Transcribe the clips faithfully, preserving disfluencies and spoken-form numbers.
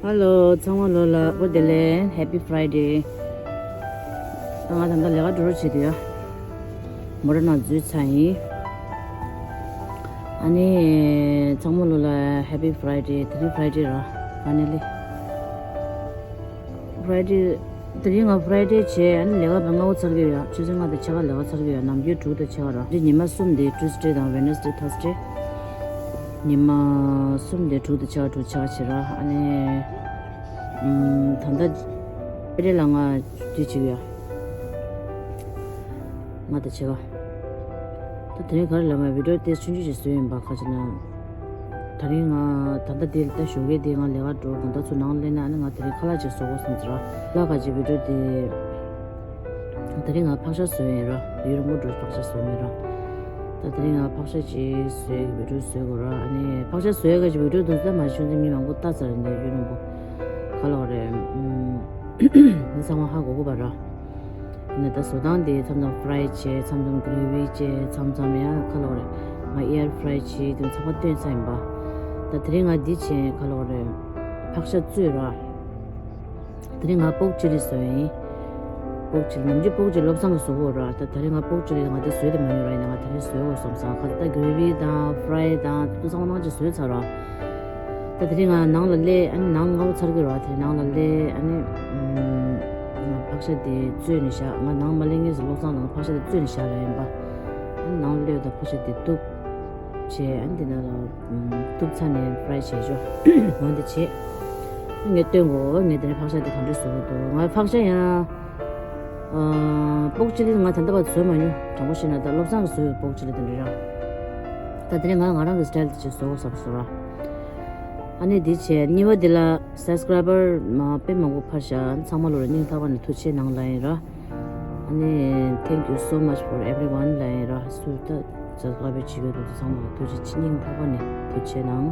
Hello, ཚང་མ་ལོ་ལ་བོད་བདེ་ལེགས། Happy Friday. ད་ང་ད་ལྟ་ལས་ཀ་འགྲོ་རོགས་བྱེད་དུ་ཡ། མོ་ར་ནང་འཛུལ་ཚར་ཡིན། ཨ་ནི་ཚང་མ་ལོ་ལ་Happy Friday. དེ་རིང་Friday་ར། Finally Friday. དེ་རིང་ང་Friday་བྱས། ཨ་ནི་ལས་ཀ་བ་ལྔ་བོ་ཚར་གི་ཡོད། ཆུ་ཚོད་ལྔ་དང་ཕྱེད་ཀ་ལས་ཀ་ཚར་གི་ཡོད། ནམ་རྒྱུན་དྲུག་དང་ཕྱེད་ཀ་ར། འདི་ཉི་མ་གསུམ་དེ་Tuesday་དང་Wednesday Thursday། ཉི་མ་གསུམ་དེ་དྲུག་དང་ཕྱེད་ཀ་དྲུག་ཕྱེད་ཀ་བྱེད་ར། ཨ་ནི་ཨམ། ད་ལྟ་ཨེ་རེ་ལ་ང་འདི་བྱེད་ཀྱི་ཡོད། ལྔ་དང་ཕྱེད་ཀ་ད་དེ་རིང་ག་རེ་ལབ་མ། video་དེ་ཆུང་ཆུང་ཞིག་བཟོས་ཡིན་པ། ག་ཅི་ན། ད་རིང་ང་ད་ལྟ་འདི་ལ་ད་ཞོགས་ཀས་འདི་ང་ལས་ཀ་འགྲོ་དགོང་དག་ཚུར་ནང་སླེབས་ན། ཨ་ནི་ང་དེ་རིང་ཁ་ལག་ཅིག་བཟོ་དགོས་བསམ་ཟེར་བ། ལ་ག་ཅི་video་འདི་ད་རིང་ང་ཕག་ཤ་བཟོས་ཡིན་ར། ཡུན་རིང་པོ་འགྲོ་ཕག་ཤ་བཟོས་མེད་ར། ད་དེ་རིང་ང་ཕག་ཤ་ཅིག་བཟོས། video་བཟོས་དགོས་ར། ཨ་ནི་ཕག་ཤ་བཟོས་ག་ཅི་video་དུ་ད་མ་ཤོང་ཚེ་མི་མང་པོ་ལྟ་ཚར་ནས་ཡུན་རིང་པོ་ག་ལོག་རེད། ཨུམ། མི་ཚང་མ་ཧ་གོ་གོ་བ་ར། ཡིན་ན་ད་བཟོ་སྟངས་དེ་མཚམས་མཚམས་fry་བྱས། མཚམས་མཚམས་gravy་བྱས། མཚམས་མཚམས་ཡང་ཁ་ལོ་རེད། ང་air fry་བྱས་དེ་ཚགས་པར་བཏོན་ཚར་ཡིན་པ། ད་དེ་རིང་ང་འདི་བྱས་ཁ་ལོ་རེད། ཕག་ཤ་བཙོས་ར། དེ་རིང་ང་pork chilli་བཟོས་ཡིན། pork chilli། ནམ་རྒྱུན་pork chilli་བློ་བཟང་གིས་བཟོ་གི་ཡོད་ར། ད་དེ་རིང་ང་pork chilli་ང་ད་བཟོས་དེ་མ་ཡོད་ར། ཡིན་ན་ང་དེ་རིང་བཟོས་འོ་བསམ་སོང་། ཁ་ད་gravy་དང་fry་དང་དེ་ཚང་མ་ཅིག་བཟོས་ཚར་ར། ད་དེ་རིང་ང་ནང་ལ་སླེབས། ཨ་ནི་ནང་ལྔ་བོ་ཚར་གི་རེད་བ། དེ་ནང་ལ་སླེབས། ཨ་ནི་ཨམ། ང་ཕག་ཤ་དེ་བཙོས་ནས་བཞག་ང་ནང་མ་སླེབས་སྔོན་ཟེར་བློ་བཟང་ལ་ང་ཕག་ཤ་དེ་བཙོས་ནས་བཞག་ལབ་ཡིན་པ། ཨ་ནི་ནང་ལ་སླེབས་ད་ཕག་ཤ་དེ་གཏུབ་བྱས། ཨ་ནི་དེ་ནང་ལ་ཨམ། གཏུབ་ཚར་ནས་fry་བྱས་ཆོག་འོ་འདི་བྱས། ཨ་ངས་སྟོན་དགོས། ངས་དེ་ནས་ཕག་ཤ་དེ་ག་འདྲས་བཟོ་གི་འདུག་ང་ཕག་ཤ་ཡང་ཨ། pork chilli་ང་ད་ལྟ་བར་བཟོས་མ་མྱོང་། དྲང་པོ་བཤད་ན་ད་བློ་བཟང་གིས་བཟོས་པའི་pork chilli་དེ་འདྲ་ར། ད་དེ་ནས་ང་ང་རང་གི་style་དེ་ཅིག་བཟོ་དགོས་བསམ་སོང་ར། ཨ་ནི་འདི་བྱས། གཉིས་པ་འདི་ལ་subscriber་མ་དཔེ་མང་པོ་འཕར་ཤག་ཚང་མ་ལོ་ལ་སྙིང་ཐག་པ་ནས་ཐུགས་རྗེ་ཆེ་གནང་ལབ་ཡིན་ར། ཨ་ནི་thank you so much for everyone་ལབ་ཡིན་ར། སུ་ད་subscribe་བྱེད་ཀྱི་འདུག་ཚང་མ་ལ་ཐུགས་རྗེ་ཆེ། སྙིང་ཐག་པ་ནས་ཐུགས་རྗེ་ཆེ་གནང་།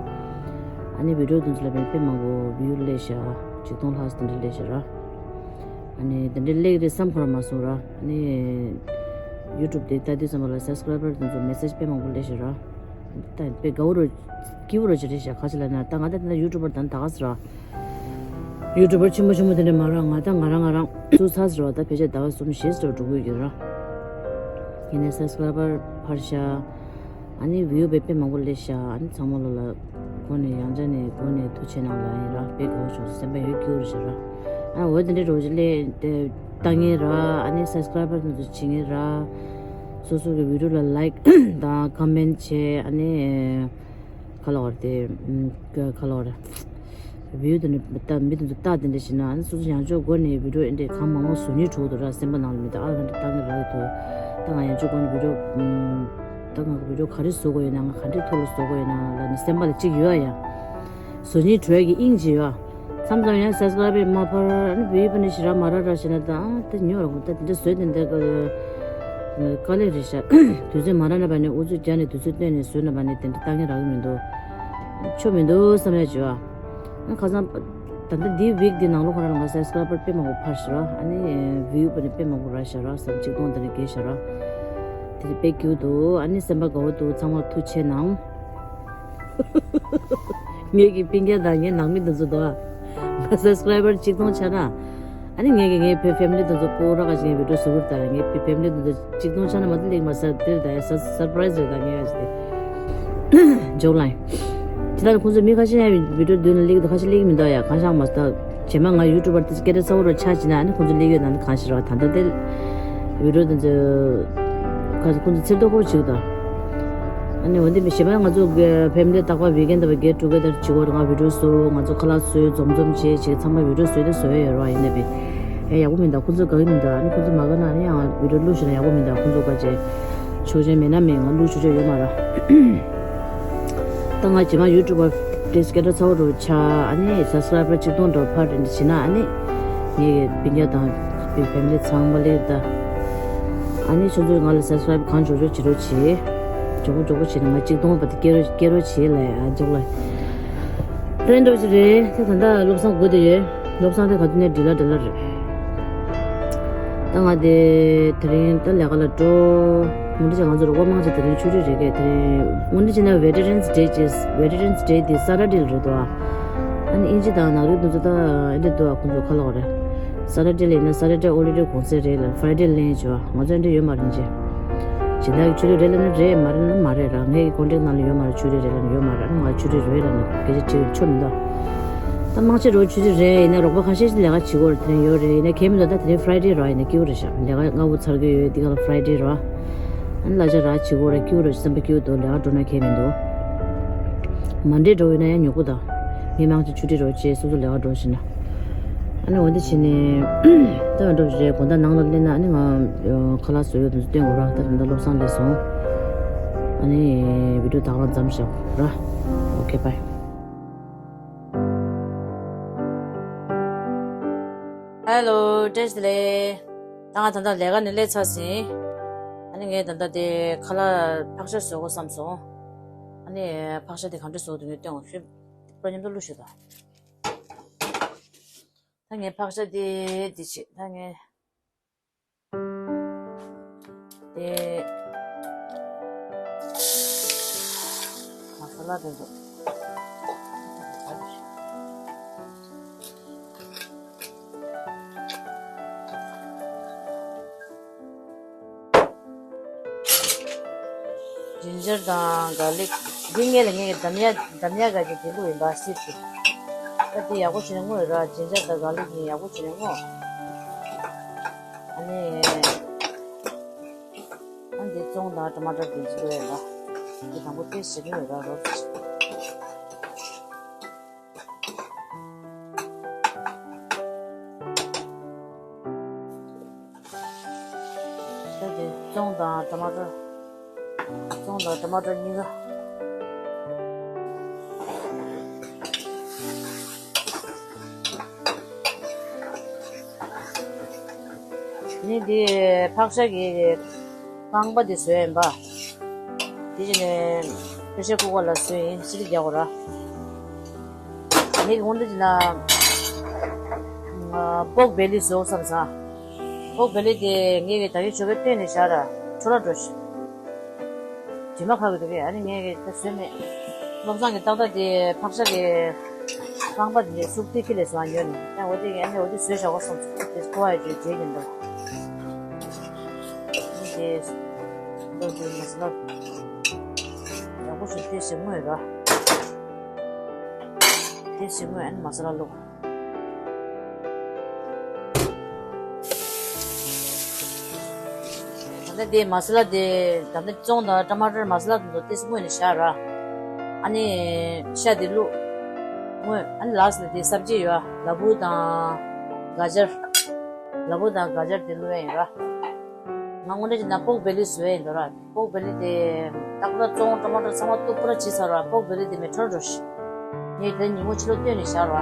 ཨ་ནི་video་དེ་ཚོ་ལ་དཔེ་མང་པོ་view་སླེབས་ཤག་ཆིག་སྟོང་ལྷག་དེ་འདྲ་སླེབས་ཤག་ར། ཨ་ནི་དེ་འདྲ་སླེབས་རེད་བསམ་ཁོ་རང་མ་སོང་ར། ཨ་ནི་YouTube་དེ་ལྟ་དུས་ཙམ་པ་ལ་subscriber་དེ་ཚོ་message་དཔེ་མང་པོ་སླེབས་ཤག་ར། ད་དཔེ་དགའ་བོ་རུ་སྐྱིད་པོ་རུ་ཅི་རེད་ཤག་ག་ཅི་ལབ་ན་ད་ང་ད་དེ་ན་YouTuber་དང་ད་ག་ཟེར་ར། YouTuber་ཆེན་པོ་ཆེན་པོ་དེ་འདྲ་མ་རེད། ང་ད་ང་རང་ང་རང་ཚུགས་ཚར་ཟེར་བ། ད་ཕལ་ཆེར་ཟླ་བ་གསུམ་བཞི་ཙམ་འགྲོ་གི་ཡོད་ར། ཡིན་ནའི་subscriber་འཕར་ཤག་ཨ་ནི་view་དཔེ་དཔེ་མང་པོ་སླེབས་ཤག་ཨ་ནི་ཚང་མ་ལོ་ལ་སྒོ་ནས་ཡང་བསྐྱར་ནས་སྒོ་ནས་ཐུགས་རྗེ་གནང་ལབ་ཡིན་ར། དཔེ་དགའ་བོ་བྱུང་སོང་། སེམས་པ་ཡོད་སྐྱིད་པོ་རེད་ཤག་ར། ཨ་འོ་དེ་འདྲའི་འགྲོ་ཅི་ལས་དེ་ལྟ་ངེས་ར། ཨ་ནི་subscriber་དེ་ཚོ་བྱེད་ངེས་ར། སོ་སོ་གི་video་ལ་like་དང་comment་བྱས། ཨ་ནི་ཁ་ལོ་བར་དེ་ཁ་ལོ་བར་view་དེ་ནི་ལྟ་མི་དེ་ཚོ་ལྟ་དེ་འདྲ་བྱེད་ན། ཨ་ནི་སོ་སོ་ཡང་ཅོག་སྒོ་ནས་video་ཨེ་འདྲས་གང་མང་མང་བཟོ་སྙིང་བྲོ་འདུག་ར། སེམས་པ་ནང་ལ་མི་ད་ཨ་ག་འདྲ་ལྟ་གི་ར་གི་འདུག་ད་ང་ཡང་ཅོག་སྒོ་ནས་video་ད་ང་video་ག་རེ་བཟོ་དགོས་ཡོད་ན། ང་ག་འདྲའི་ཐོག་ལ་བཟོ་དགོས་ཡོད་ན་ལ་ནི་སེམས་པ་ལ་གཅིག་ཡོད་ཨ་ཡ། བཟོ་སྙིང་བྲོ་ཡ་གི་དབྱིངས་ཅིག་ཡོད་ཨ། མཚམས་མཚམས་ཡང་subscribe་མ་འཕར། ཨ་ནི་view་པ་ནི་ཞེ་དྲག་མ་རག་ར་བྱས་ན། ད་ཨ་ད་ཉོ་ར་གོ་ད་དེ་འདྲ་བཟོས་དེ་འདྲ་དཀའ་ལས་རེད་ཤག་དུས་ཚོད་མ་རག་ན་བ་ནི་ཨུ་ཚུགས་རྒྱག་ནས་དུས་ཚོད་བཏོན་ནས་བཟོས་ན་བ་ནི་དེ་འདྲ་ལྟ་ངན་རག་གི་མི་འདུག་ཆོ་མི་འདུག་བསམ་ཡ་བྱོས་ཨ། ཨ་ཁ་སང་ད་ལྟ་འདི་week་འདི་ནང་ལོ་ཁོ་རང་ལ་ང་subscriber་དཔེ་མང་པོ་འཕར་ཤག་ར། ཨ་ནི་view་པ་ནི་དཔེ་མང་པོ་རག་ཤག་ར། བསམ་གཅིག་སྟོང་དེ་འདྲ་བརྒལ་ཤག་ར། དེ་དཔེ་སྐྱིད་པོ་འདུག་ཨ་ནི་སེམས་པ་དགའ་བོ་འདུག་ཚང་མར་ཐུགས་རྗེ་ཆེ་གནང་། ངེད་ཀྱི་སྤུན་ཀྱག་དང་ངའི་ནང་མི་དེ་ཚོ་འདུག་ཨ། ང་subscriber་གཅིག་སྟོང་ཆགས་ན། ཨ་ནི་ངེད་ཀྱི་ངའི་བོད་family་དེ་ཚོ་པོ་ར་ག་ཅིག་ངའི་video་བཟོ་གི་རེད་ད། ངའི་བོད་family་དེ་ཚོ་གཅིག་སྟོང་ཆགས་ན་མ་གཏོགས་སླེབས་མ་སོང་། དེ་རེད་ད་ཡ། surprise་རེད་ད་ངའི་ཨ་ཅི་དེ། འཇོག་ལ་ཡིན། དེ་ལྟར་ཁོང་ཚོ་མི་ཁ་ཤས་ཡང་video་མདུན་ལ་སླེབས་འདུག་ཁ་ཤས་སླེབས་ཀྱི་མི་འདུག་ཨ་ཡ། གང་ཤག་མ་ད། རྗེས་མ་ང་YouTuber་དེ་ཚོ་སྐད་གྲགས་ཚ་བོ་རུ་ཆགས་ཕྱིན་ན། ཨ་ནི་ཁོང་ཚོ་སླེབས་ཡོད་ན་ནི་གང་ཤེས་རོགས། ད་ལྟ་དེ་video་དེ་ཚོ་ཁ་ཁོང་ཚོ་ཚེར་མདོག་ཁ་པོ་བྱེད་ཀྱི་འདུག་ཨ་ནི་འོན་ཏེ་གཞན་པ་ང་ཚོ་family་རྟག་པར་weekend་དང་get together་བྱེད་དགོས་རེད། ང་video་བཟོ། ང་ཚོ་ཁ་ལག་བཟོས། འཛོམས་འཛོམས་བྱས་བྱས་ཚང་མ་video་བཟོས་ཏེ་བཟོ་ཡ་ཡོད་རེད་བ། ཡིན་ནའི་ཨེ་ཡག་པོ་མི་འདུག་ཁོང་ཚོ་དགའ་གི་མི་འདུག་ཨ་ནི་ཁོང་ཚོ་མ་དགའ་ན་ཨ་ནི་ཡང་video་བླུགས་ཤེས་ན་ཡག་པོ་མི་འདུག་ཁོང་ཚོ་དགའ་བྱས་ཆོག་མཆན་མེད་ན་མེད། ང་བླུགས་ཆོག་ཆོག་ཡོད་མ་རེད། ད་ང་རྗེས་མ་YouTuber་དེ་སྐད་གྲགས་ཚ་བོ་རུ་ཆགས། ཨ་ནི་subscriber་གཅིག་སྟོང་འགྲོ་བར་དེ་འདྲ་བྱེད་ན། ཨ་ནི་ངའི་སྤུན་ཀྱག་དང་ངའི་family་ཚང་མ་ལེགས་ད། ཨ་ནི་ཁྱོད་ཚོས་ང་ལ་subscribe་གང་མགྱོགས་མགྱོགས་བྱེད་རོགས་བྱེད། མགྱོགས་པོ་མགྱོགས་པོ་བྱེད་ནས་ང་གཅིག་སྟོང་བར་དུ་སྐྱེལ་རོགས་སྐྱེལ་རོགས་བྱེད་ལ་ཡ། མགྱོགས་ལ། དེ་འདྲ་ཅིག་རེད། དེ་ད་ལྟ་བློ་བཟང་སྒུག་བསྡད་ཡོད། བློ་བཟང་དེ་ག་དུས་ནས་འགྲིག་ལ་འགྲིག་ལ་རེད། ད་ང་དེ་དེ་རིང་ད་ལས་ཀ་ལ་འགྲོ། དངོས་གནས་བྱས་ང་ཚོ་རོགས་པ་མང་ཆེ་དེ་རིང་ཆུ་རེད་རེད་གས། དེ་རིང་དངོས་གནས་བྱས་ན་Veterans Day་ཅེས། Veterans Day་དེ་Saturday་ལ་རེད་དོ། ད་ ཨ་ནི་ཨིན་ཇི་དང་ནག་རིགས་དེ་ཚོ་ད་ཨེ་འདྲ་འདུག་ཨ། ཁོང་ཚོ་ཁ་ལོག་རེད། ས་ཊར་ཌེ་ལ་ཡིན་ན་ས་ཊར་ཌེ་ཧོ་ལི་ཌེ་གུང་སེང་རེད་ལ། ཕ་རའི་ཌེ་ལ་ལེན་བྱེད་པ། ང་ཚོ་ཨེ་འདྲ་ཡོད་མ་རེད་ཅེ། སྦྱིན་བདག་གི་ཆོས་ལུགས་རེད་ལབ་ན་རེད། མ་རེད་ན་མ་རེད་ར། ངའི་ཀོན་ཊེག་ནང་ལ་ཡོད་མ་རེད། ཆོས་ལུགས་རེད་ལབ་ན་ཡོད་མ་རེད། ཨ་ནི་ང་ཆོས་ལུགས་རེད་ལབ་ན་སྐད་ཆ་དྲི་བའི་ཆོ་མི་འདུག་ད་མང་ཆེ་རོ་ཆོས་ལུགས་རེད། ཡིན་ན་རོགས་པ་ཁ་ཤས་ཤིག་ལས་ཀ་བྱེད་དགོས་རེད། དེ་རིང་ཡོད་རེད། ཡིན་ན་གལ་མི་འདུག་ད་དེ་རིང་ཕ་རའི་ཌེ་ར། ཡིན་ན་སྐྱིད་པོ་རེད་ཤག་ལས་ཀ་སྔ་པོ་ཚར་གི་ཡོད། འདི་ག་ལ་ཕ་རའི་ཌེ་ར། ཨ་ནི་གླ་ཆ་རག་བྱེད་དགོས་རེད། སྐྱིད་པོ་རེད། སེམས་པ་སྐྱིད་པོ་འདུག་ལས་ཀ་འགྲོ་ན་གལ་མི་འདུག་མན་ཌེ་འགྲོ་ཡོད་ན་ཡང་ཉོ་དགོས་ད། མི་མང་ཆེ་ཆུ་ཊི་རོ་བྱས་སོ་སོ་ལས་ཀ་འགྲོ་བཞིན་ན། ཨ་ནི་འོ་འདི་བྱས་ནས་ད་འགྲོ་བཞིན་རེད། དགོང་དག་ནང་ལ་སླེབས་ན་ཨ་ནི་ང་ཁ་ལག་བཟོ་ཡོད་དུ་སྟོན་དགོས་ར། ད་ད་ལྟ་བློ་བཟང་སླེབས་སོང་། ཨ་ནི་བི་ཌིའོ་ད་ག་རང་མཚམས་བཞག་ར། ཨོ་ཁེ་བྷའི། ཧེ་ལོ། བཀྲ་ཤིས་བདེ་ལེགས། ད་ང་ད་ལྟ་ལས་ཀ་ནས་སླེབས་ཚར་ཟིན། ཨ་ནི་ངས་ད་ལྟ་དེ་ཁ་ལག་ཕག་ཤ་བཟོ་དགོས་བསམ་སོང་། ཨ་ནི་ཕག་ཤ་དེ་ག་འདྲ་བཟོ་དགོས་འདུག་ངས་སྟོན་དགོས་ཤེས། པ་མཉམ་དུ་བླུགས་ཤོག་ད། ད་ངས་ཕག་ཤ་དེ་འདི་བྱེད། ད་ངས་དེ་མ་ས་ལ་དེ་ཚོ། ཇིན་ཇར་དང་གྷར་ལིག་འདི་ངས་ལ་ངས་ཀྱི་འདམ་ཡ་འདམ་ཡ་ག་གི་དེ་བླུགས་ཡིན་པ་སིད་དེ། ད་དེ་ཡག་པོ་བྱས་ནས་བརྔོས་ར། ཇིན་ཇར་དང་གྷར་ལིག་གཉིས་ཡག་པོ་བྱས་ནས་བརྔོས། ཨ་ནི་ཨ་འདི་ཙོང་དང་ཊ་མ་ཊར་དེ་ཚོ་བླུགས་ཡིན་པ། འདི་དང་པོ་ཏེ་ཞིག་བརྔོས་ར་རོ། ད་དེ་ཙོང་དང་ཊ་མ་ཊར། ཙོང་དང་ཊ་མ་ཊར་གཉིས་ཀ། ནི་དེ་ཕག་ཤ་གི་རྐང་པ་དེ་བཟོས་ཡིན་པ། དེ་བྱས་ནས་པེ་ཤར་ཀུ་ཀར་ལ་བཟོས་ཡིན། སི་ཊི་རྒྱག་དགོས་ར། ངས་ཀྱི་དངོས་འདུ་ཅི་ན། པོག་བེ་ལི་བཟོ་བསམ་ས། པོག་བེ་ལི་དེ་ངས་ཀྱི་ད་གིན་ཞོགས་པའི་སྟོན་ནས་བཞག་ར། འཕྲོ་བརླག་འགྲོ་ཤི། དྲི་མ་ཁ་གི་འདུག་གས། ཨ་ནི་ངས་ཀྱི་ད་བཟོས་མེད། བློ་བཟང་གི་ཏག་ཏག་དེ་ཕག་ཤ་གི་རྐང་པ་དེ་ཟུག་ཏི་ཁི་ལས་སོང་ཉོས་ནས། ཨ་འོ་དེ་གི་ཨ་ནི་འོ་དེ་བཟོས་བཞག་གོ་བསམ་ས། དེ་ཁོ་བ་ཡི་བརྗོད་བརྗོད་ཀྱི་འདུག་ཨ་ནི་དེ་ལོ་དེ་མ་ཟ་ལ། ཡག་པོ་ཞིག་དེ་ཞིག་དངོས་ར། དེ་ཞིག་དངོས་ཨ་ནི་མ་ཟ་ལ་བླུགས། ད་ལྟ་དེ་མ་ས་ལ་དེ་ད་ལྟ་ཙོང་དང་ཊ་མ་ཊར་མ་ས་ལ་དེ་ཚོ་ཏོག་ཙམ་སྔོན་ནས་བཞག་ར། ཨ་ནི་ཤ་དེ་བླུགས། སྔོན་ཨ་ནི་ལཱསི་ལ་དེ་སབ་ཇི་ཡོད་ཨ། ལ་ཕུག་དང་ག་ཇར། ལ་ཕུག་དང་ག་ཇར་དེ་བླུགས་ཡ་ཡིན་ར། ང་དངོས་གནས་བྱས་ན་པོག་བེ་ལི་བཟོས་ཡ་ཡིན་འགྲོ་ར། པོག་བེ་ལི་དེ་ཏག་ཏག་ཙོང་ཊ་མ་ཊར་ཚང་མ་གཏུབ་པོ་ར་བྱས་ཚར་ར། པོག་བེ་ལི་དེ་མེད་འཕྲོ་འགྲོ་ཤི། ངས་དེ་ཉིན་མོ་ཕྱི་ལོགས་བཏོན་ནས་བཞག་ར།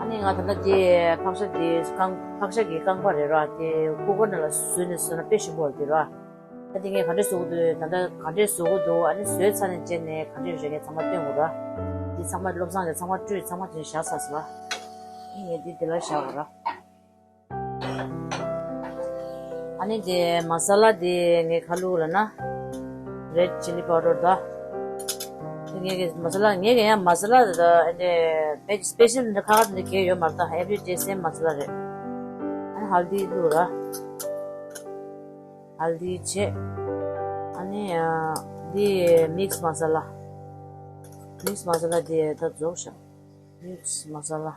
ཨ་ནི་ང་ད་ལྟ་དེ་ཕག་ཤ་དེ་རྐང་ཕག་ཤ་གི་རྐང་པ་རེད་ར། དེ་ཀུ་ཀར་ནང་ལ་བཟོས་ནས་བཟོས་ན་དཔེ་ཞིམ་པོ་རེད་ར། ད་དེ་ངས་ག་འདྲས་བཟོ་གི་འདུག་ད་ལྟ་ག་འདྲས་བཟོ་གི་འདུག་ཨ་ནི་བཟོས་ཚར་ནས་རྗེས་ནས་ག་འདྲས་རེད་ངས་ཚང་མ་སྟོན་དགོས་ར། དེ་ཚང་མ་བློ་བཟང་གིས་ཚང་མ་བཀྲུས་ཚང་མ་དེ་བཞག་ཚར་སོང་ར། ཨ་ནི་ངས་འདི་དེ་ལ་བཞག་དགོས་ར། ཨ་ནི་དེ་མ་ས་ལ་དེ་ངས་ཁ་ལུག་ལ་ན་རེཌ་ཅི་ལི་པའུ་ཌར་ད། དེ་ངས་ཀྱི་མ་ས་ལ་ངས་ཀྱི་ཡང་མ་ས་ལ་ད་ཨ་ནི་སྤེ་ཤལ་འདི་ཁ་ཁ་འདི་གས་ཡོད་མ་རེད་ད། ཨེ་བྷི་རི་ཌེ་སེམ་མ་ས་ལ་རེད། ཨ་ནི་ཧལ་དི་བླུགས་ར། ཧལ་དི་བྱས། ཨ་ནི་ཨ་འདི་མིག་སི་མ་ས་ལ། མིག་སི་མ་ས་ལ་དེ་ད་རྫོགས་ཤག་མིག་སི་མ་ས་ལ།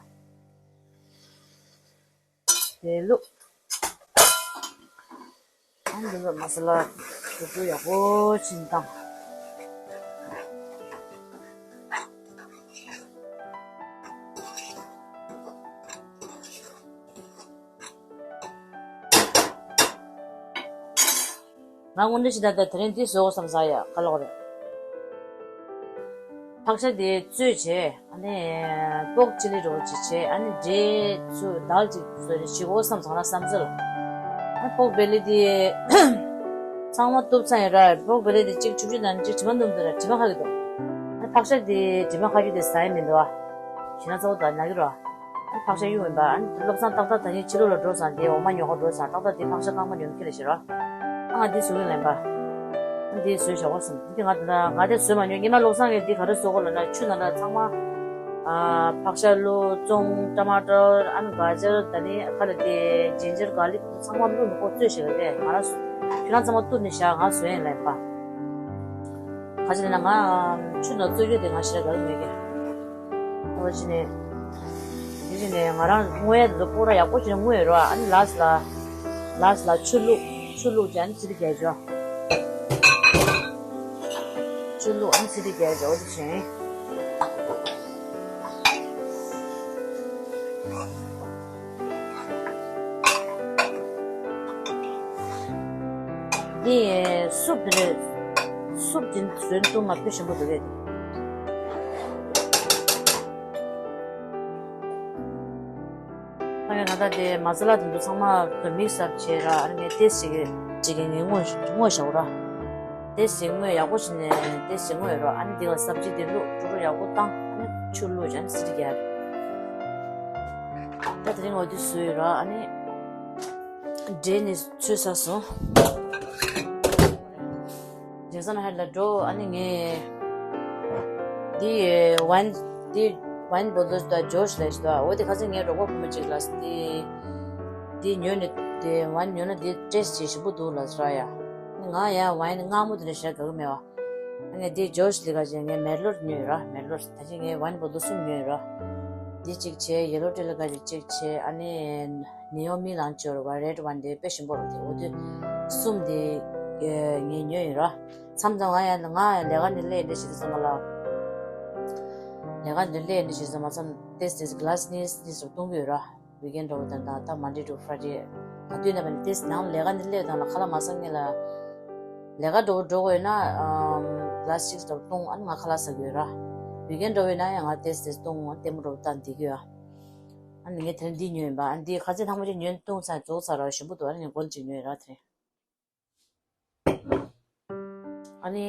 དེ་བླུགས། ཨ་འདི་ལ་མ་ས་ལ་དེ་ཚོ་ཡག་པོ་ཕྱིན་བཏང་། ང་དངོས་གནས་ཞིག་ད་ལྟ་དེ་རིང་འདི་བཟོ་དགོས་བསམ་ས་ཡ་ག་ལོག་རེད། ཕག་ཤ་དེ་བཙོས་བྱས། ཨ་ནི་པོག་ཅི་ལི་འདྲ་བོ་ཅིག་བྱས། ཨ་ནི་འབྲས་ཚུ་དལ་ཅིག་བཟོས་ནས་བྱེད་དགོས་བསམ་སོང་ན་བསམ་ཚུལ། ཨ་པོག་བེ་ལི་དེ་ཚང་མ་གཏུབ་ཚར་ཡིན་ར། པོག་བེ་ལི་དེ་གཅིག་ཆུང་ཆུང་དང་གཅིག་དྲི་མ་འདུག་འདུག་ར། དྲི་མ་ཁ་གི་འདུག་ཨ་ཕག་ཤ་དེ་དྲི་མ་ཁ་རྒྱུ་དེ་ཟ་ཡ་མི་འདུག་ཨ། ཞེ་ན་གཙོ་བོ་དང་ན་གི་ར། ཨ་ཕག་ཤ་གཡུག་ཡིན་པ། ཨ་ནི་བློ་བཟང་ཏག་ཏག་ད་ནི་ཕྱི་ལོགས་ལ་འགྲོ་ཙང་དེ་འོ་མ་ཉོ་ག་འགྲོ་ཙང་ཏག་ཏག་དེ་ཕག་ཤ་རྐང་པ་ཉོ་ཁྱེར་ལ་ཤི་ར། ཨ་ང་འདི་བཟོ་གི་ལེན་པ། ཨ་འདི་བཟོས་བཞག་གོ་སོང་། འདི་ང་ང་དེ་བཟོས་མ་མྱོང་། ཉི་མ་བློ་བཟང་གིས་འདི་ག་རེ་བཟོ་གོ་ལབ་ན་ཆུ་ནང་ལ་ཚང་མ་ ཨ་ཕག་ཤ་བླུགས། ཙོང་། ཊ་མ་ཊར། ཨ་ནི་ག་ཅར། ད་ནི་ག་ལ་དེ་ཇིན་ཇར་གར་ལིག་ཚང་མ་བླུགས་ནས་ཁོ་བཙོས་བྱས་པ་དེ། ང་རང་ཁྱོད་རང་ཚང་མ་གཏུབ་ནས་བཞག་ང་བཟོ་ཡིན་ལབ་ཡིན་པ། ག་ཅི་ལབ་ན་ང་ཆུ་ནང་བཙོས་རྒྱུ་དེ་ང་ཞེ་དྲག་དགའ་གི་མེད་ཀི། ཨོ་ཅི་ནས། དེ་ཅི་ནས་ང་རང་རྔོ་ཡ་དེ་ཚོ་སྤོ་ར་ཡག་པོ་ཅིག་རྔོ་ཡོད་ར། ཨ་ནི་ལཱསི་ལ། ལཱསི་ལ་ཆུ་བླུགས། ཆུ་བླུགས་བྱས་ཨ་ནི་ཚིལ་རྒྱག་ཆོག་ཆུ་བླུགས་ཨ་ནི་ཚིལ་རྒྱག་ཆོག་ཨོ་དེ་བྱས། འདི་སུབ་དེ་རེད། སུབ་དེ་བཟོས་བཏུང་ན་དཔེ་ཞིམ་པོ་འདུག་གས། ད་ངས་ད་ལྟ་དེ་མ་ས་ལ་དེ་ཚོ་ཚང་མ་དེ་མིག་སབ་བྱས་ར། ཨ་ནི་ངས་ཏེས་ཅིག་ཅིག་གི་ངས་རྔོ་རྔོ་བཞག་ར། ཏེས་ཅིག་རྔོ་ཡག་པོ་བྱས་ནས་ཏེས་ཅིག་རྔོ་ཡོད་ར། ཨ་ནི་འདི་ལ་སབ་ཇི་དེ་བླུགས། དྲུག་དྲུག་ཡག་པོ་བཏང་། ཨ་ནི་ཆུ་བླུགས་བྱས་ཨ་ནི་ཚིལ་རྒྱག་ད་དེ་རིང་འོ་དེ་བཟོས་ཡོད་ར། ཨ་ནི་འབྲས་ནི་ཚོས་ཚར་སོང་། ཇེག་སན་ཧའེཊ་ལ་འགྲོ། ཨ་ནི་ངས་འདི་ཝའིན། འདི་ཝའིན་བོ་ཊལ་དང་ཇོར་ཇི་ལབ་ཞིག་འདུག་འོ་དེ་ཁ་སང་ངའི་རོགས་པ་བུ་མོ་ཅིག་ལ་འདི་འདི་ཉོས་ནས། དེ་ཝའིན་ཉོས་ན་འདི་ཊེས་ཊི་བྱེད་ཞིམ་པོ་འདུག་ལབ་ར་ཡ། ང་ཡ་ཝའིན་མངར་མོ་དེ་འདྲ་ཞེ་དྲག་དགའ་གི་མེད་པ། ཨ་ངས་འདི་ཇོར་ཇི་ལི་ག་ཅིག་ངས་མེར་ལོཊ་ཉོས་ར། མེར་ལོཊ་ད་ཅི་ངས་ཝའིན་བོ་ཊལ་གསུམ་ཉོས་ར། འདི་གཅིག་བྱས། ཡེ་ལོ་ཊེལ་ག་ཅིག་གཅིག་བྱས། ཨ་ནི་ནེ་ཨོ་མི་ལང་ཅོར་བ་རེཌ་ཝའིན་དེ་དཔེ་ཞིམ་པོ་རེད་དེ། འོ་དེ་གསུམ་དེ་ངས་ཉོས་ཡིན་ར། མཚམས་མཚམས་ང་ཡང་ང་ཡང་ལས་ཀ་ནས་སླེབས་འདི་བྱེད་དུས་ཙམ་པ་ལ། ལས་ཀ་ནས་སླེབས་འདི་བྱེད་དུས་ཙམ་པ་མཚམས་ཏེས་ཏེས་ག་ལཱ་སི་གཉིས་གཉིས་སུ་བཏུང་གི་ཡོད་ར། ཝིག་ཨེན་འདྲ་བོ་དང་ད་ལྟ་མན་ཌེ་ཊུ་ཕ་རའི་ཌེ་ག་དུས་ན་བས་ཏེས་ནང་ལས་ཀ་ནས་སླེབས་དང་ལ་ཁ་ལག་མ་ཟ་ངེས་ལ། ལས་ཀ་འགྲོ་འགྲོ་དགོས་ན་ག་ལཱ་སི་གཅིག་ཙམ་བཏུང་། ཨ་ནི་ང་ཁ་ལག་ཟ་གི་ཡོད་ར། ཝིག་ཨེན་འདྲ་བོ་ཡིན་ན་ཡང་ང་ཏེས་ཏེས་བཏུང་། ལྟད་མོ་འདྲ་བོ་ལྟ་འདི་གི་ཡོད། ཨ་ནི་ངས་དེ་རིང་འདི་ཉོས་ཡིན་པ། ཨ་ནི་འདི་ཁ་ཚིག་ཐང་པོ་ཅིག་ཉོས་བཏུང་ཚར་རྫོགས་ཚར་ར། ཞིམ་པོ་འདུག་ཨ་ནི་ངས་གོན་ཅིག་ཉོས་ར་དེ་རིང་། ཨ་ནི།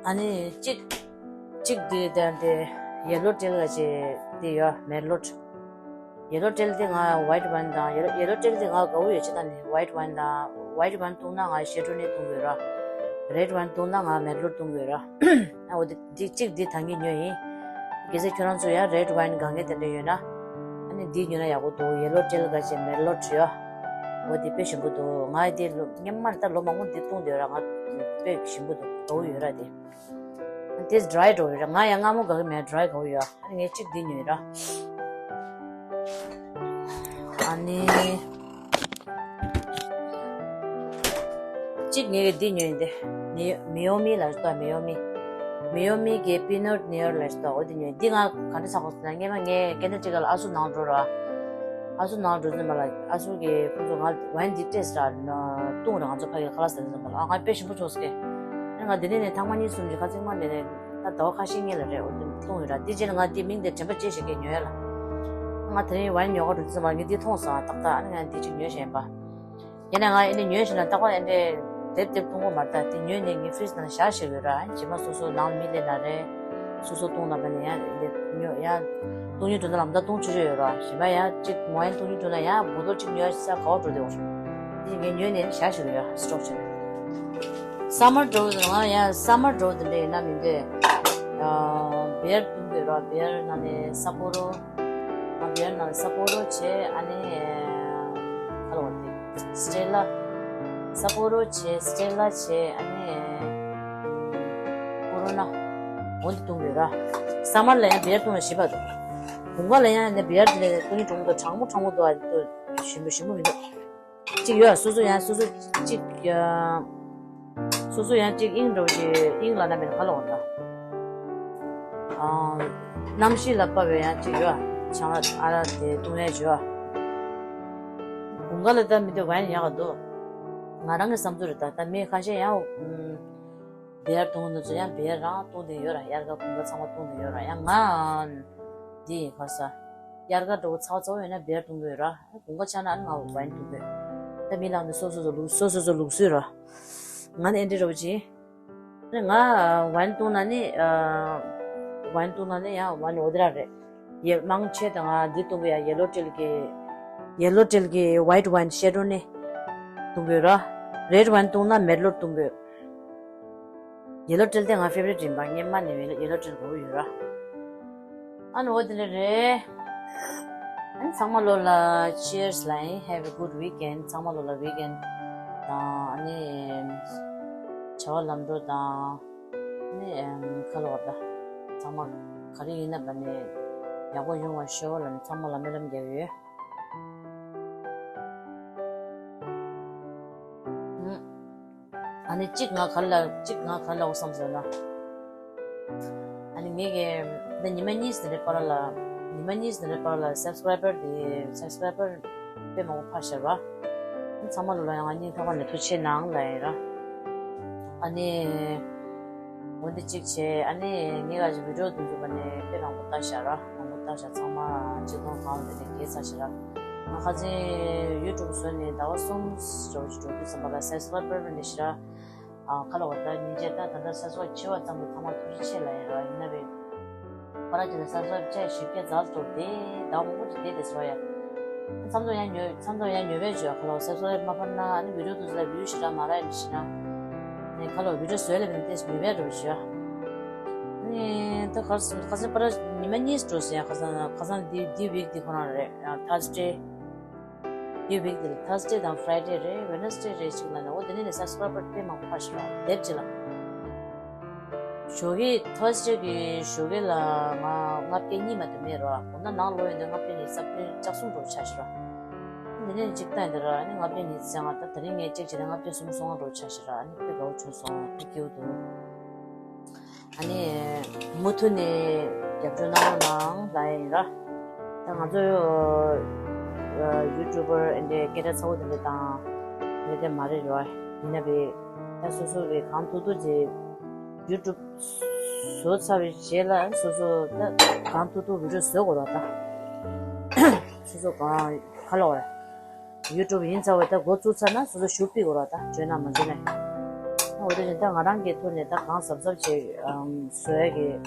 ཨ་ནི་གཅིག་གཅིག་འདི་དང་དེ་ཡེ་ལོ་ཊེལ་ག་ཅིག་འདི་ཡོད། མེར་ལོཊ། ཡེ་ལོ་ཊེལ་དེ་ང་ཝའིཊ་ཝའིན་དང་། ཡེ་ལོ་ཡེ་ལོ་ཊེལ་དེ་ང་དགའ་བོ་ཡོད་ཅེ་ད་ནི་ཝའིཊ་ཝའིན་དང་། ཝའིཊ་ཝའིན་བཏུང་ན་ང་ཤེ་ཊོ་ནེ་བཏུང་གི་ཡོད་ར། རེཌ་ཝའིན་བཏུང་ན་ང་མེར་ལོཊ་བཏུང་གི་ཡོད་ར། ཨ་འོ་དེ་འདི་གཅིག་འདི་ད་ངས་ཉོས་ཡིན། གལ་སྲིད་ཁྱོད་རང་ཚོ་ཡང་རེཌ་ཝའིན་གང་ག་དེ་འདྲ་ཡོད་ན། ཨ་ནི་འདི་ཉོས་ན་ཡག་པོ་འདུག་ཡེ་ལོ་ཊེལ་ག་ཅིག་མེར་ལོཊ་ཡོད། འོ་དེ་དཔེ་ཞིམ་པོ་འདུག་ང་དེ་ལོ་སྔོན་མ་ད་ལོ་མང་པོ་འདི་བཏུང་བསྡད་ཡོད་ར། ང་དཔེ་ཞིམ་པོ་འདུག་དགའ་བོ་ཡོད་ར་དེ། དེ་ཌི་རའི་འདྲ་བོ་ཡོད་ར། ང་ཡང་མངར་མོ་དགའ་གི་མེད། ཌི་རའི་དགའ་བོ་ཡོད། ཨ་ནི་ངས་གཅིག་འདི་ཉོས་ར། ཨ་ནི། གཅིག་ངས་འདི་ཉོས་ཡིན་ཏེ། མི་མི་ཡོ་མི་ལ་ལྟ། མི་ཡོ་མི། མི་ཡོ་མི་གི་པི་ནཊ་ནིའོར་ལ་ལྟ། འོ་འདི་ཉོས། འདི་ང་ག་འདྲ་ཆགས་པ་ཟེར་ན། སྔོན་མ་ངས་ཀེ་ནེ་ཊི་ཀཊ་ལ་ཨ་སུ་ནང་འགྲོ་ར། ཨ་སུ་ནང་འགྲོ་ཙམ་པ་ལ་ཨ་སུ་གིས་ཁོང་ཚོ་ང་ཝའིན་འདི་ཊེས་ཊི་ར་བཏུང་ར། ང་ཚོ་ཕ་གིར་ཁ་ལག་ཟ་ཙམ་པ་ལ། ཨ་ང་དཔེ་ཞིམ་པོ་བྱུང་ཟེར་གི། ཨ་ང་འདི་ནས་ནས་ཐེངས་མ་གཉིས་གསུམ་ཅིག་ཁ་ཚིག་མ་འདི་ནས་ད་ཟླ་བ་ཁ་ཤས་སྔོན་ལ་རེད། འོ་འདི་བཏུང་ཡོད་ར། འདི་རྗེས་ལ་ང་འདི་མིང་དེ་དྲན་པ་བརྗེད་བཞག་གི་ཉོས་ཡ་ལ། ང་དེ་རིང་ཝའིན་ཉོ་ག་འགྲོ་དུས་ཙམ་པ་ངས་འདི་མཐོང་སོང་། ཨ་ཏག་ཏག་ཨ་ནི་ང་འདི་གཅིག་ཉོས་བཞག་ཡིན་པ། ཡིན་ནའི་ང་ཨེ་འདྲ་ཉོས་བཞག་ན་རྟག་པར་ཨེ་འདྲ་དེབ་དེབ་བཏུང་གི་མ་རེད། ད་དེ་ཉོས་ནས་ངས་ཕི་རིཇ་ནང་བཞག་བཞག་ཡོད་ར། ཨ་རྗེས་མ་སོ་སོ་ནང་ལ་མི་སླེབས་ན་རེད། སོ་སོ་བཏུང་ན་བས་ནས་ཡང་ཨེ་འདྲ་ཉོ་ཡང་བཏུང་སྙིང་འདོད་ན་ལམ་ད་བཏུང་ཆོག་ཆོག་ཡོད་ར། གཞན་པ་ཡང་གཅིག་མོ་ཡང་བཏུང་སྙིང་འདོད་ན་ཡང་བོ་ཊལ་གཅིག་ཉོ་ཡ་ས་ག་པར་འགྲོ་བསྡད་ཡོད་ར། དེ་ངས་ཉོས་ནས་བཞག་བཞག་ཡོད་ར། སི་ཊོག་བྱས་ནས། སམ་མར་འགྲོ་བ་དེ་ང་ཡང་སམ་མར་འགྲོ་བ་དེ་འདྲ་ཡིན་ན་མི་འདོད། ཨ་བི་ཡར་བཏུང་དགོས་ར། བི་ཡར་ནང་ནས་སཱ་པོ་རོ། ང་བི་ཡར་ནང་ནས་སཱ་པོ་རོ་བྱས། ཨ་ནི་ཁ་ལོ་བ་དེ་སི་ཊེ་ལ། སཱ་པོ་རོ་བྱས། སི་ཊེ་ལ་བྱས། ཨ་ནི་ཀོ་རོ་ན། འོ་འདི་བཏུང་དགོས་ར། སམ་མར་ལ་ཡང་བི་ཡར་བཏུང་ན་ཞིམ་པ་འདུག་དགུན་ཁ་ལ་ཡང་ནི་བི་ཡར་དེ་ལས་བཏུང་སྙིང་འདོད་མི་འདུག་གྲང་མོ་གྲང་མོ་འདུག་ཨ་འདུག་ཞིམ་པོ་ཞིམ་པོ་མི་འདུག་གཅིག་ཡོད། སོ་སོ་ཡང་སོ་སོ་གཅིག་ཡ། སོ་སོ་ཡང་གཅིག་དབྱིངས་འདྲ་བོ་ཅིག་དབྱིངས་ལ་ན་མེད་ཁ་ལོ་འོང་ད། ཨ་གནམ་གཤིས་ལ་དཔག་པའི་ཡང་གཅིག་ཡོད། ཆང་ལ་ཨ་རག་དེ་བཏུང་ཡས་ཡོད། དགུན་ཁ་ལ་ད་མི་དེ་ཝའིན་ཡག་ག་འདུག་ང་རང་གི་བསམ་ཚུལ་རེད་ད། ད་མི་ཁ་ཤས་ཡང་ཨུམ། བི་ཡར་བཏུང་ནི་ཚོ་ཡང་བི་ཡར་རང་བཏུང་དེ་ཡོད་ར། དབྱར་ཁ་དགུན་ཁ་ཚང་མ་བཏུང་དེ་ཡོད་ར། ཡང་ང་འདི་ཡིན་ཁ་ས། དབྱར་ཁ་འགྲོ་ཚ་བ་ཚ་བོ་ཡོད་ན་བི་ཡར་བཏུང་གི་ཡོད་ར། དགུན་ཁ་ཆགས་ན་ང་ཝའིན་བཏུང་གི་ཡོད། ད་མི་ལ་ནི་སོ་སོ་སོ་ལུགས་སོ་སོ་སོ་ལུགས་སྲོལ་ར། ང་ནི་ཨེ་འདྲ་ར་བ་ཅི། ང་ཝའིན་བཏུང་ན་ནི་ཝའིན་བཏུང་ན་ནི་ཡང་ཝའིན་འོ་དེ་ར་རེད། ཡེ་མང་ཆེ་ད་ང་འདི་བཏུང་གི་ཡ། ཡེ་ལོ་ཊེལ་གི་ཡེ་ལོ་ཊེལ་གི་ཝའིཊ་ཝའིན་ཤེ་ཊོ་ནེ་བཏུང་གི་ཡོད་ར། རེཌ་ཝའིན་བཏུང་ན་མེར་ལོཊ་བཏུང་གི་ཡོད། ཡེ་ལོ་ཊེལ་དེ་ང་ཕེ་ཝ་རི་ཊི་ཡིན་པ། ངས་མ་ནས་ཡེ་ལོ་ཊེལ་དགོས་ཡོད་ར། ཨ་ནི་འོ་དེ་འདྲ་རེད། ཨ་ནི་ཚང་མ་ལོ་ལ་ཅི་ཡར་སི་ལ་ཡིན། Have a good weekend། ཚང་མ་ལོ་ལ་ཝིག་ཨེན་དང་ཨ་ནི་བྱ་བ་ལམ་འགྲོ་དང་ཨ་ནི་ཁ་ལོ་བ་ད་ཚང་མ་ག་རེ་ཡིན་ན་བ་ནི་ཡག་པོ་ཡོང་བ་ཤོག་ལ་ནི་ཚང་མ་ལ་སྨོན་ལམ་རྒྱག་ཡོད། ཨ་ནི་གཅིག་ང་ག་རེ་ལབ། གཅིག་ང་ག་རེ་ལབ་དགོས་བསམ་སོང་ན། ཨ་ནི་ངེད་ཀྱི་ད་ཉི་མ་གཉིས་ཙམ་རེ་བར་ལ། ཉི་མ་གཉིས་ཙམ་རེ་བར་ལ་སབ་སི་ཀ་རའི་བར་དེ། སབ་སི་ཀ་རའི་བར་དཔེ་མང་པོ་འཕར་ཤག་ར། ཚང་མ་ལོ་ལ་ཡང་ང་སྙིང་ཐག་པ་ནས་ཐུགས་རྗེ་ཆེ་གནང་ལབ་ཡིན་ར། ཨ་ནི་འོ་འདི་གཅིག་བྱས། ཨ་ནི་ངེད་ཀྱི་བི་ཌི་ཡོ་དེ་ཚོ་བ་ནི་དཔེ་མང་པོ་ལྟ་ཤག་ར། མང་པོ་ལྟ་ཤག་ཚང་མ་ཆིག་སྟོང་གང་དེ་ནས་བརྒལ་ཚར་ཤག་ར། ང་ཁ་སང་ཡུ་ཊུབ་བཟོས་ནས་ཟླ་བ་གསུམ་འདྲ་བོ་ཅིག་འགྲོ་དུས་ཙམ་པ་ལ་སབ་སི་ཀ་རའི་བར་ནས་ཤི་ར། ཨ་ཁ་ལོ་བ་ད་ཉིན་བྱེད་ད་ད་ལྟ་སབ་སི་ཀ་རའི་བར་བྱེད་པ་ཙམ་གྱིས་ཚང་མ་ཐུགས་རྗེ་ཆེ་ལབ་ཡིན་ར། ཡིན་ན་བས་ཁོ་རང་ཅིག་ལ་སབ་སི་ཀ་རའི་བར་བྱེད་བཞི་བརྒྱ་རྩ་ལ་གཏོར་ཏེ་ཟླ་བ་མང་པོ་ཅིག་བསྡད་དེ་ཟེར་བ་ཡ། མཚམས་མཚམས་ཡང་ཉོ། མཚམས་མཚམས་ཡང་ཉོ་བས་བྱོས། ཁ་ལོ་སབ་སི་ཀ་རའི་བར་མ་འཕར་ན་ཨ་ནི་བི་ཌི་ཡོ་དེ་ཚོ་ལ་བིའུ་ཞེ་དྲག་མ་རག་ཡིན་ཞེ་ན། ནས་ཁ་ལོ་བི་ཌི་ཡོ་བཟོས་ལ་མིན་ཏེ་ཉོ་བས་འགྲོ་བྱོས། ནས་ད་གར་སོང་། ཁ་སང་པ་ར་ཉི་མ་གཉིས་འགྲོ་ཟེར། ཁ་སང་ཁ་སང་འདི་འདི་ཝིག་འདི་ཁོ་རང་རེད། ཐར་སི་ཌེ། འདི་ཝིག་འདི་ལ་ཐར་སི་ཌེ་དང་ཕ་རའི་ཌེ་རེད། ཝེ་ནེ་སི་ཌེ་རེད་ཅིག་ལ་ནས། འོ་དེ་ནས་ནས་སབ་སི་ཀ་རའི་བར་དཔེ་མང་པོ་འཕར་ཤག་ར། དེབ་ཅིག་ལ། ཞོགས་ཀས་ཐར་སི་ཌེ་གི་ཞོགས་ཀས་ལ་ང་ལྔ་བརྒྱ་གཉིས་མ་གཏོགས་མེད་ར། འོ་ན་ནང་ལོག་ཡོང་དུས་ལྔ་བརྒྱ་ཉི་ཤུ་རྩ་བདུན་ལྕགས་གསུམ་འགྲོ་ཆགས་ཤག་ར། འདི་ནས་གཅིག་བལྟས་འདི་ར། ཨ་ནི་ལྔ་བརྒྱ་ཉི་ཤུ་ཟེར། ང་ད་དེ་རིང་ངས་ཅེག་བྱས་ན་ལྔ་བརྒྱ་སུམ་ཅུ་སོ་ལྔ་འགྲོ་ཆགས་ཤག་ར། ཨ་ནི་དཔེ་དགའ་བོ་བྱུང་སོང་། དཔེ་སྐྱིད་པོ་འདུག་ཨ་ནི་མུ་མཐུད་ནས་རྒྱབ་སྐྱོར་གནང་རོགས་གནང་ལབ་ཡིན་ར། ད་ང་ཚོ་ཡུ་ཊུབ་པར་འདི་འདྲའི་སྐད་གྲགས་ཚ་བོ་དེ་འདྲ་དང་འདི་འདྲ་མ་རེད་ར། ཡིན་ན་བས་ད་སོ་སོ་གི་གང་ཐུབ་ཐུབ་ཅིག་ཡུ་ཊུབ་བཟོ་ཚར་བའི་རྗེས་ལ་སོ་སོ་ད་གང་ཐུབ་ཐུབ་བི་ཌི་ཡོ་བཟོ་དགོས་ར། ད་སོ་སོ་གང་ག་ལོག་ར། ཡུ་ཊུབ་ཡིན་ཚར་བས་ད་འགོ་བཙུགས་ཚར་ན་སོ་སོ་ཞུ་ཕིག་གོ་ར། ད་འཇོན་ན་མ་འཇོན་ན། འོ་དེ་བཞིན་ད་ང་རང་གི་ཐོག་ནས་ད་གང་གཟབ་གཟབ་བྱས་བཟོ་ཡ་གི་དེ་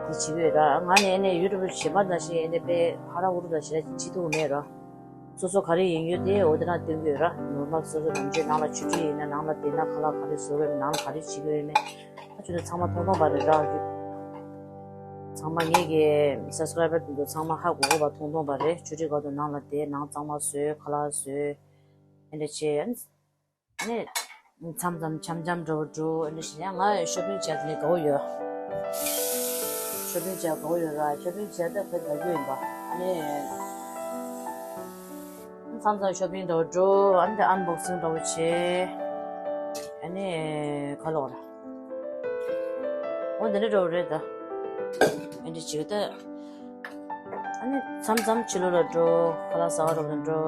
བྱེད་ཀྱི་ཡོད་ར། ང་ནས་ཨེ་ནས་ཡུ་ཊུབ་གཞན་པ་ནང་བཞིན་ཨེ་ནས་དཔེ་ཧ་ར་ཧུ་རུ་ད་བྱེད་ཡ་བྱེད་ཐུབ་ཀྱི་མེད་ར། སོ་སོ་ག་རེ་ཡིན་ཡོད་དེ་འོ་དེ་ན་སྟོན་གྱི་ཡོད་ར། ནོར་མལ་སོ་སོ་ནམ་རྒྱུན་ནང་ལ་ཆུ་ཁྲུས་ཡིན་ན་ནང་ལ་བསྡད་ན་ཁ་ལག་ག་རེ་བཟོ་དགོས་མེད། ནང་ལ་ག་རེ་བྱེད་དགོས་ཡོད་མེད། ད་ཆུ་ཚོད་ཚང་མ་ཐུང་ཐུང་པ་རེད་ར། ཚང་མ་ངེད་ཀྱི་སབ་སི་ཀ་རའི་བར་དེ་ཚོ་ཚང་མ་ཧ་གོ་གོ་བ་ཐུང་ཐུང་པ་རེད། ཆུ་ཚོད་འགོ་དང་ནང་ལ་བསྡད། ནང་གཙང་མ་བཟོས། ཁ་ལག་བཟོས། ཨེ་འདྲ་བྱས། ཨ་ནི་མཚམས་མཚམས་འཆམ་འཆམ་འགྲོ་འགྲོ་ཨེ་འདྲ་བྱས་ཡང་ང་ཤོ་པིང་བྱས་ནས་དགའ་བོ་ཡོད། ཤོ་པིང་བྱས་དགའ་བོ་ཡོད་ར། ཤོ་པིང་བྱས་ད་ཕན་དགའ་རྒྱུ་ཡིན་པ། ཨ་ནི་མཚམས་མཚམས་ཤོ་པིང་འགྲོ་འགྲོ། ཨ་ནི་ཨན་བོག་སིང་འགྲོ་བྱས། ཨ་ནི་ཁ་ལོག་ར། འོ་འདི་འདྲ་འགྲོ་རེད་ད། ཨ་འདྲ་བྱེད་ད། ཨ་ནི་མཚམས་མཚམས་ཕྱི་ལོགས་ལ་འགྲོ། ཁ་ལག་ཟ་བར་འགྲོ་ལ་འགྲོ།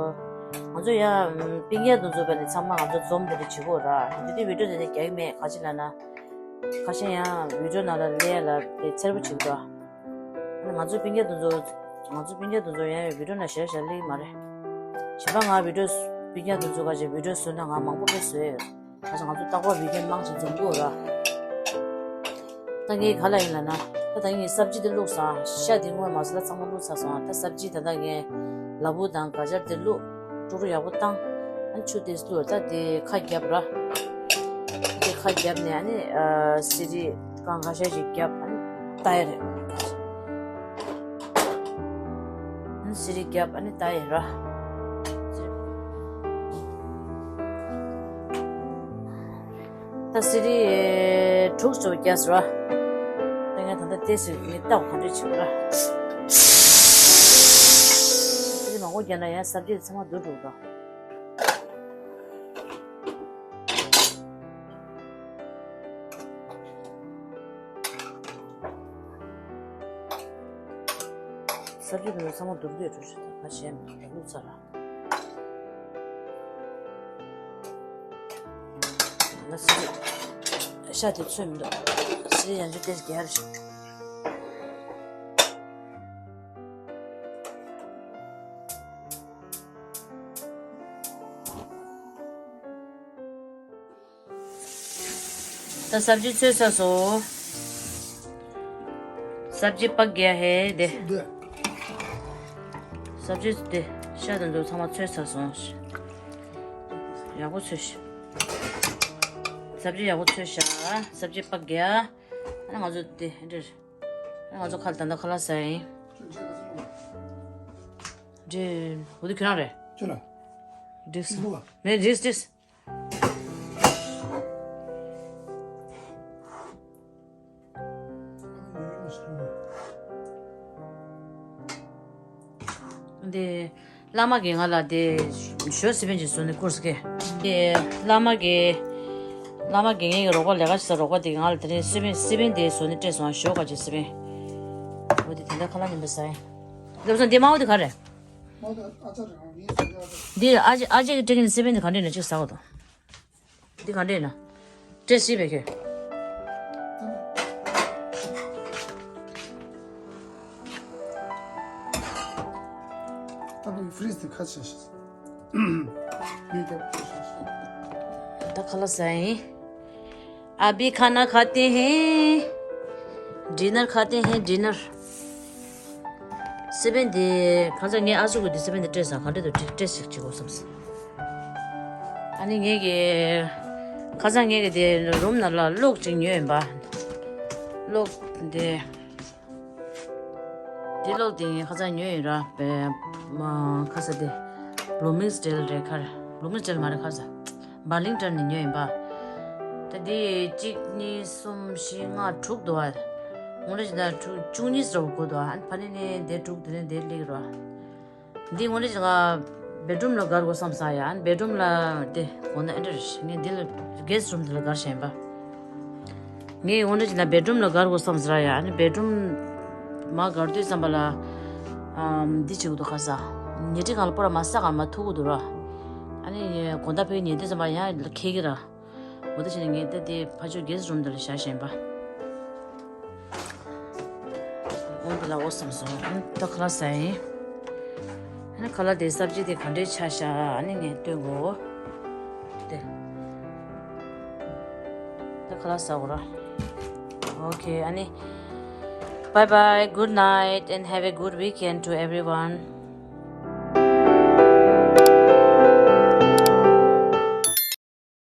ང་ཚོ་ཡ་སྤུན་ཀྱག་དེ་ཚོ་བས་ནི་ཚང་མ་ང་ཚོ་འཛོམས་དེ་འདྲ་བྱེད་དགོས་ར། འདི་དུས་བི་ཌི་ཡོ་དེ་འདྲ་རྒྱག་གི་མེད། ག་ཅི་ལབ་ན། ཁ་ཤས་ཡང་བི་ཌི་ཡོ་ནང་ལ་སླེབས་ཡ་ལ་དེ་འཚེར་པོ་བྱེད་འགྲོ། ང་ཚོ་སྤུན་ཀྱག་དེ་ཚོ། ང་ཚོ་སྤུན་ཀྱག་དེ་ཚོ་ཡང་བི་ཌི་ཡོ་ནང་ཞེ་དྲག་སླེབས་ཀྱི་མ་རེད། གཞན་པ་ང་བི་ཌི་ཡོ། སྤུན་ཀྱག་དེ་ཚོ་ག་ཅིག་བི་ཌི་ཡོ་བཟོས་ན་ང་མང་པོ་དཔེ་བཟོས་ཡོད། ད་ང་ཚོ་རྟག་པར་བི་ཌི་ཡོ་མང་ཆེ་འཛོམས་དགོས་ར། ད་ངས་ག་ལ་ཡིན་ལབ་ན། ད་ད་ངས་སབ་ཇི་དེ་བླུགས་སོང་། ཤ་དེ་སྔོན་མ་ཟ་ལ་ཚང་མ་བླུགས་ཚར་སོང་། ད་སབ་ཇི་ད་ལྟ་ངས་ལ་ཕུག་དང་ག་ཅར་དེ་བླུགས། ཀྲུག་ཀྲུག་ཡག་པོ་བཏང་། ཨ་ཆུ་དེ་བླུགས། ད་དེ་ཁ་བརྒྱབ་ར། དེ་ཁ་བརྒྱབ་ནས་ཨ་ནི་ཨ་སི་རི་གང་ཁ་ཤས་ཤིག་བརྒྱབ། ཨ་ནི་ཏའི་རེད། ཨ་ནི་སི་རི་བརྒྱབ། ཨ་ནི་ཏའི་ར། ད་སི་རི་དྲུག་ཙམ་བརྒྱབ་ཟེར་བ། ད་ངས་ད་ལྟ་ཏོག་ཙམ་ངས་ལྟ་བ་ག་འདྲ་བྱེད་དགོས་ར། སི་རི་མང་པོ་བརྒྱབ་ན་ཡང་སབ་ཇི་ཚང་མ་སྡུག་འགྲོ་གི་འདུག་སབ་ཇི་དེ་ཚོ་ཚང་མ་སྡུག་འདོད་འགྲོ་ཞིག་ད་ཁ་ཤས་མི་འདུག་བླུགས་ཚར་ར། ང་སི་རི་ཤ་དེ་ཚོད་མི་འདུག་སི་རི་ཡང་ཅིག་ཏོག་ཙམ་རྒྱག་ར་ཞིག་ད་སབ་ཇི་ཚོས་ཚར་སོང་། སབ་ཇི་པག་རྒྱག་ཧེ་དེ། སབ་ཇི་དེ་ཤ་དང་དུ་ཚང་མ་ཚོས་ཚར་སོང་། ཡག་པོ་ཚོས་ཤིག་སབ་ཇི་ཡག་པོ་འཚོལ་ཤག་སབ་ཇི་པག་རྒྱག་ཨ་ནི་ང་ཚོ་དེ་འདིར། ཨ་ནི་ང་ཚོ་ཁ་ད་ལྟ་ཁ་ལག་ཟ་ཡིན། འདི་འོ་དེ་ཁྱོད་རང་རེད། ཁྱོད་རང་། འགྲིག་སོང་། མེད་འགྲིག་འགྲིག་འདི་བླ་མ་གིས་ང་ལ་དེ་ཞོ་སི་པན་ཅིག་བཟོ་ནས་བསྐུར་ཟེར་གི། དེ་བླ་མ་གིས་བླ་མ་དགེ་བསྙེན་གྱི་རོགས་པ་ལས་ཀ་བྱེད་ས་རོགས་པ་དེ་གིས་ང་ལ་དེ་རིང་སི་པན་སི་པན་དེ་བཟོ་ནས་སྤྲད་སོང་། ཞོ་ག་ཅིག་སི་པན། འོ་དེ་དེ་འདྲ་ཁ་ལག་ཉན་པ་ཟ་ཡིན། ལབ་སོང་། དེ་དམར་པོ་དེ་ག་རེད། འདི་ཨ་ཅེ་ཨ་ཅེ་གིས་སྤྲད་མཁན་སི་པན་དེ་ག་འདྲ་ཡིན་ན་ཅིག་ཟ་གོ་དང་། འདི་ག་འདྲ་ཡིན་ན། སྤྲད་ཤེས་པས་ཁྱོད། ད་བུ་ཧྥི་རིཇ་དེ་ཁ་ཕྱེ་ཤིག་མི་དེ་ད་ཁ་ལག་ཟ་ཡིན། अभी खाना खाते हैं। डिनर खाते हैं, डिनर। སི་པན་དེ་ཁ་སང་ངས་ཨ་ཟུག་གི་དེ་སི་པན་དེ་སྤྲད་སོང་། ག་འདྲ་འདུག་སྤྲད་ཞིག་བྱེད་དགོས་བསམ་སོང་། ཨ་ནི་ངས་ཀྱི་ཁ་སང་ངས་ཀྱི་དེ་རུམ་ནང་ལ་གློག་ཅིག་ཉོས་ཡིན་པ། གློག་དེ། དེ་གློག་དེ་ངས་ཁ་སང་ཉོས་ཡིན་ར། པེ་མ་ཁ་ས་དེ་བློ་མིང་སི་ཌེལ་རེད་ཁར། བློ་མིང་སི་ཌེལ་མ་རེད་ཁ་ས། བར་ལིང་ཊོན་ནས་ཉོས་ཡིན་པ། ད་དེ་གཅིག་གཉིས་གསུམ་བཞི་ལྔ་དྲུག་འདུག་ཨ། ངོ་ལ་ཞིག་ན་དྲུག་བཅུ་གཉིས་ཙམ་དགོས་འདུག་ཨ། ཕ་ནི་ནས་དེ་དྲུག་དེ་ནས་དེ་སླེབས་ར། འདི་ངོ་ལ་ཞིག་ང་བེད་རུམ་ལ་སྒར་དགོས་བསམ་ས་ཡ། ཨ་ནི་བེད་རུམ་ལ་དེ་དགོས་ན་ཨེ་འདྲ་རེད། ངས་འདི་ལ་གེ་སི་རུམ་དེ་ལ་སྒར་བཞིན་པ། ངས་འོ་འདྲ་ཅིག་ན་བེད་རུམ་ལ་སྒར་དགོས་བསམ་ཟེར་ཡ། ཨ་ནི་བེད་རུམ་མ་སྒར་དུས་ཙམ་པ་ལ། ཨམ། འདི་བྱེད་དགོས་འདུག་ཁ་ས། ཉལ་ཁྲི་སྒང་ལ་སྤོ་ར་མ་ས་སྒང་མ་ཐུག་གི་འདུག་ར། ཨ་ནི་དགོང་དག་ཕ་གི་ཉལ་དུས་ཙམ་པ་ཡང་ཁེལ་གི་ར། འོ་ད་བྱས་ནས་ངས་ད་དེ་ཕ་ཆོས་གེ་སི་རུམ་དེ་ལ་བཞག་བཞིན་པ། འོ་འདི་ལ་འོ་བསམ་སོང་། ཨ་ནི་ད་ཁ་ལག་ཟ་ཡིན། ཨ་ནི་ཁ་ལག་དེ་སབ་ཇི་དེ་ག་འདྲས་ཆགས་ཤག་ཨ་ནི་ངས་སྟོན་དགོས། དེ། ད་ཁ་ལག་ཟ་དགོས་ར། Okay, ཨ་ནི། Bye bye, good night and have a good weekend to everyone.